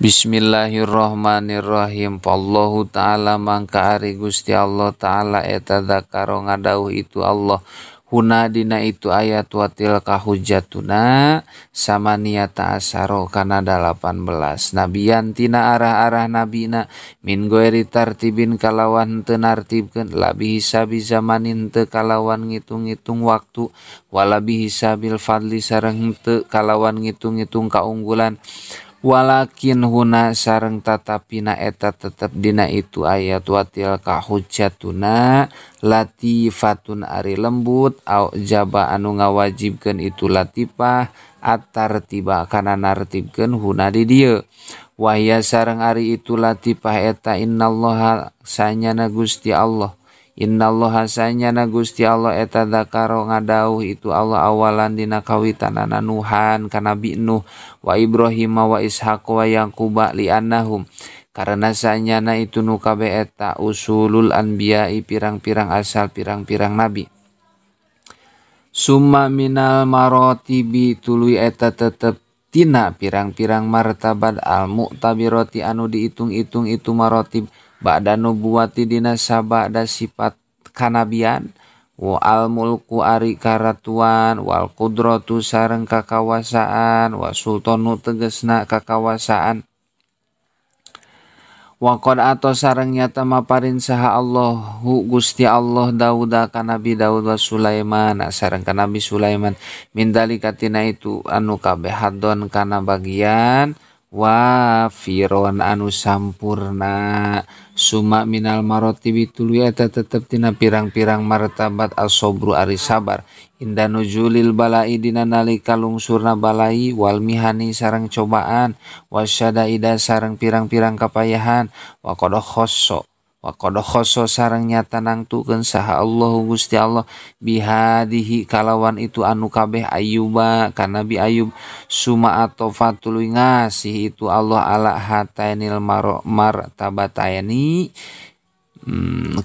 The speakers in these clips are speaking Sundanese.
Bismillahirrahmanirrahim. Allahu ta'ala mangka ari Gusti Allah ta'ala eta dzakaro ngadauh itu Allah huna dina itu ayat wa tilka hujjatuna samaniyata asaro kana 18 nabiyan tina arah-arah nabina min goeri tartibin kalawan teu nartibkeun labi hisabi zamanin teu kalawan ngitung-ngitung waktu walabi hisabil fadli sareng teu kalawan ngitung-ngitung kaunggulan walakin huna sareng tatapina eta tetep dina itu ayat wa tilka hujjatuna latifatun ari lembut au jaba anu ngawajibkeun itu latifah atartiba kana nartibkeun huna di dieu wahya sareng ari itu latifah eta innallaha sanyana Gusti Allah innallaha sanyana Gusti Allah eta dzakaro ngadauh itu Allah awalan dina kawitanana Nuhan ka Nabi Nuh wa Ibrahim wa Ishaq wa Yaquba li annahum karena sanyana itu nu kabeh eta usulul anbiya'i pirang-pirang asal pirang-pirang nabi summa minal marotibi tuluy eta tetep tina pirang-pirang martabat al mu'tabirati anu diitung-itung itu marotib ba'da nubuwati dina sabada sifat kanabian wa al mulku ari karatuan wal qudratu sareng kakawasaan wa sultanu tegesna kakawasaan wa qad ato sareng nyata maparin saha Allahu Gusti Allah Dauda ka Nabi Daud wa Sulaiman sareng ka Nabi Sulaiman min dalika tina itu anu kabeh hadon kana bagian wa firon anu sampurna suma minal marotibi tuluy eta tetep tina pirang-pirang martabat asobru ari sabar inda nuzulil balai dina nalika lungsurna balai wal mihani sareng cobaan wasyadaida sareng pirang-pirang kapayahan wa qad khosso sareng nyata nangtukeun saha Allahu Gusti Allah bihadihi kalawan itu anu kabeh Ayyuba ka Nabi Ayyub suma atofa tuluy ngasih itu Allah ala hatainil martabataini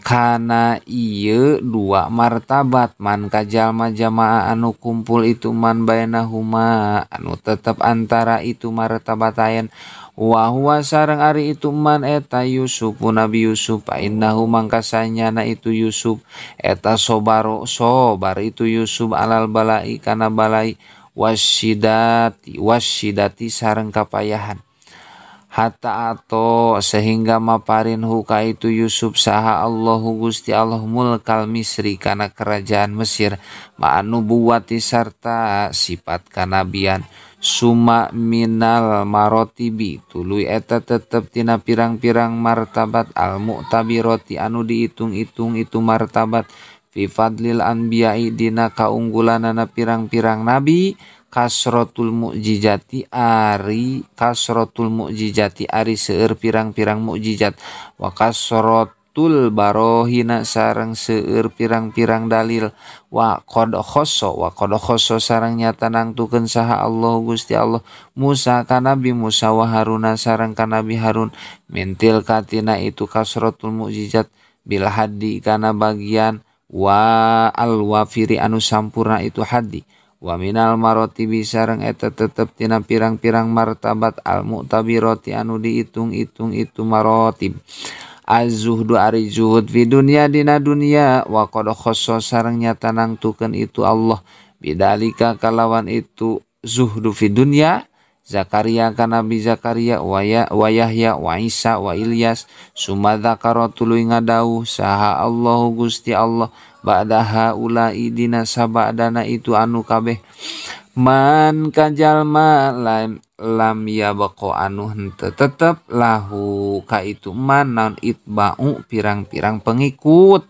kana ieu dua martabat man kajalma jamaah anu kumpul itu man bainahuma anu tetep antara itu martabatayn wa huwa sareng ari itu man eta Yusuf Nabi Yusuf innahu mangkasanyana itu Yusuf eta sobaro sobar itu Yusuf alal balai kana balai wasyidati sareng kapayahan hatta ato sehingga maparin huka itu Yusuf saha Allahu Gusti Allah mulkal Misri kana kerajaan Mesir ma'anubuwati sarta sifat kanabian suma minal marotibi tuluy eta tetep tina pirang-pirang martabat al mu'tabiroti anu dihitung-hitung itu martabat fi fadlil anbiya'i dina kaunggulanana pirang-pirang nabi kasrotul mukjizati ari seueur pirang-pirang mukjizat wa kasrotul barohina sareng seueur pirang-pirang dalil wa qad khosso sareng nyata nangtukeun saha Allah Gusti Allah Musa ka Nabi Musa wa Haruna sareng ka Nabi Harun mintil katina itu kasrotul mukjizat bil haddi kana bagian wa al wafiri anu sampurna itu haddi wa minal marotibi sareng eta tetep tina pirang-pirang martabat al mu'tabirati anu dihitung-hitung itu marotib az-zuhdu ari zuhud fi dunya dina dunya wa qad khosso sareng nyata nangtukeun itu Allah bidalika kalawan itu zuhdu fi dunya Zakaria ka Nabi Zakaria wa Yahya wa Isa wa Ilyas summa dzakara tuluy ngadauh saha Allahu Gusti Allah ba'da haula'i dina sabadana itu anu kabeh man kajalma lam yabqa anu henteu tetep lahu ka itu man naon itba'u pirang-pirang pengikut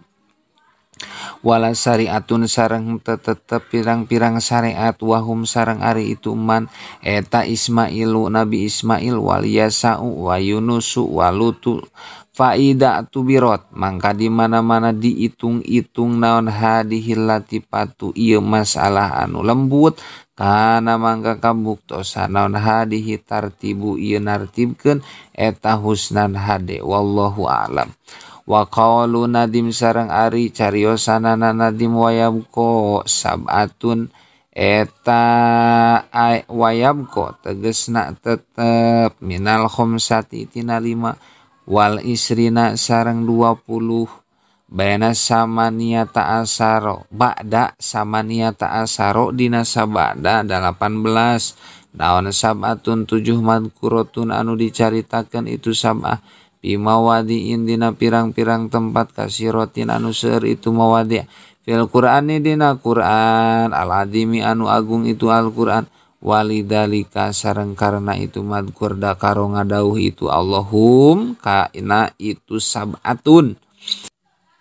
wala syariatun sareng tetep pirang-pirang syariat wahum sareng ari itu man eta Ismailu Nabi Ismail wal Yasa'u wa Yunusu wa Lutu faida tubirot mangka di mana-mana diitung-itung naon hadihil latifatu ieu masalah anu lembut kana mangka kabuktosan naon hadihi tartibu ieu nartibkeun eta husnan hade wallahu a'lam wa qalu nadim sareng ari cariosanana nadim wayabko sab'atun Eta wayabko tegesna tetep minal khamsati tina 5 wal isrina sareng 20 baina samaniyata asaro ba'da samaniyata asaro dina sabada 18 naon sab'atun 7 madkurotun anu dicaritakeun itu sab'ah bimawadiin dina pirang-pirang tempat kasirotin anu seueur itu mawadi fil Qur'ani dina Qur'an al-adimi anu agung itu Al-Qur'an walidalika sareng karena itu madkur da karo ngadauh itu Allahum kaina itu sab'atun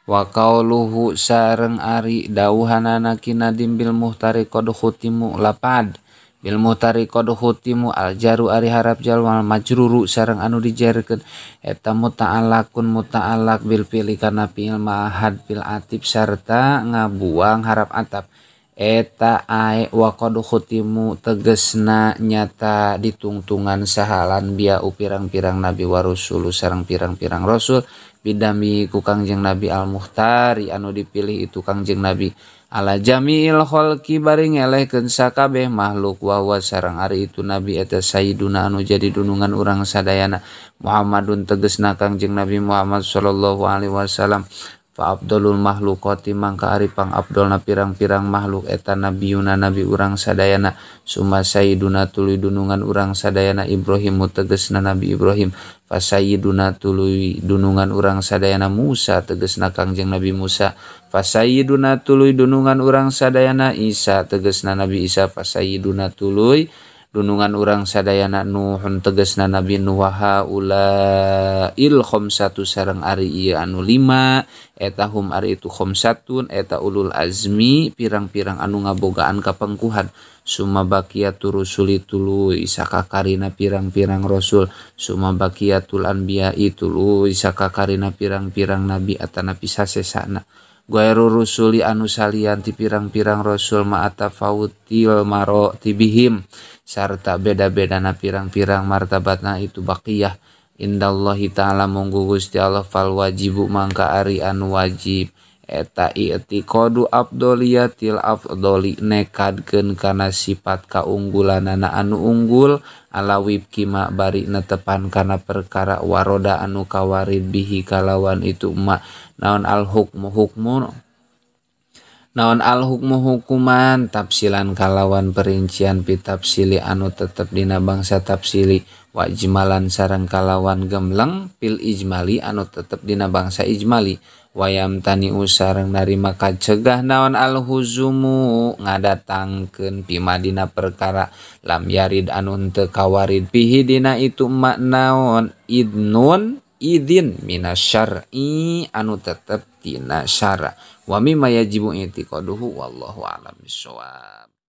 wa qauluhu sareng ari dauhanana kinadim bil muhtari qad khutimu lapad bil muhtari qad khutimu al jaru ari harap jar wal majruru sareng anu dijarkeun eta muta'alaqun muta'alaq bil fi'li kana fi'il ma'had fil atib sarta ngabuang harap atap eta ae wa qad khutimu tegesna nyata ditungtungan sahalan bia pirang-pirang nabi wa rusulu sareng pirang-pirang rasul bidami ku Kangjeng Nabi al-Muhtari anu dipilih itu Kangjeng Nabi ala jami'il khalqi bari ngelehkeun sakabeh makhluk wa huwa sareng ari itu nabi eta sayyiduna anu jadi dunungan urang sadayana Muhammadun tegesna Kangjeng Nabi Muhammad sallallahu alaihi wasallam fa afdalul makhluqati mangka ari pangafdolna pirang-pirang makhluk eta nabiyuna nabi urang sadayana summa sayyiduna tuluy dunungan urang sadayana Ibrahim tegesna Nabi Ibrahim fa sayyiduna tuluy dunungan urang sadayana Musa tegesna Kangjeng Nabi Musa fa sayyiduna tuluy dunungan urang sadayana Isa tegesna Nabi Isa fa sayyiduna tuluy dunungan urang sadayana Nuhun tegesna Nabi Nuh wa ulail khamsatu sareng ari ieu anu 5 eta hum ari itu khamsatun eta ulul azmi pirang-pirang anu ngabogaan kapengkuhan summa baqiyatur rusuli tuluy sakakarina pirang-pirang rasul summa baqiyatul anbiya'i tuluy sakakarina pirang-pirang nabi atanapi sasesana Gairu rusuli anu salian ti pirang-pirang rasul ma'atafautil marotibihim sarta beda-bedana pirang-pirang martabatna itu baqiyah indallahi ta'ala munggu Gusti Allah fal wajibu mangka ari anu wajib eta i'tiqadu afdoliyatil afdoli nekadkeun kana sifat kaunggulanana anu unggul ala wibki ma bari netepan kana perkara waroda anu kawarid bihi kalawan itu ma naon al hukmu hukmu naon al hukmu hukuman tafsilan kalawan perincian pitafsili anu tetep dina bangsa tafsili wa ijmalan sareng kalawan gemleng pil ijmali anu tetep dina bangsa ijmali wayam tani sareng narima kacegah naon al huzumu ngadatangkeun pima dina perkara lam yarid anu henteu kawarid pihi dina itu ma naon idnun idin minasyar'i anu tetep tina syara wa mimma yajibu i'tiqaduhu wallahu a'lam bissawab.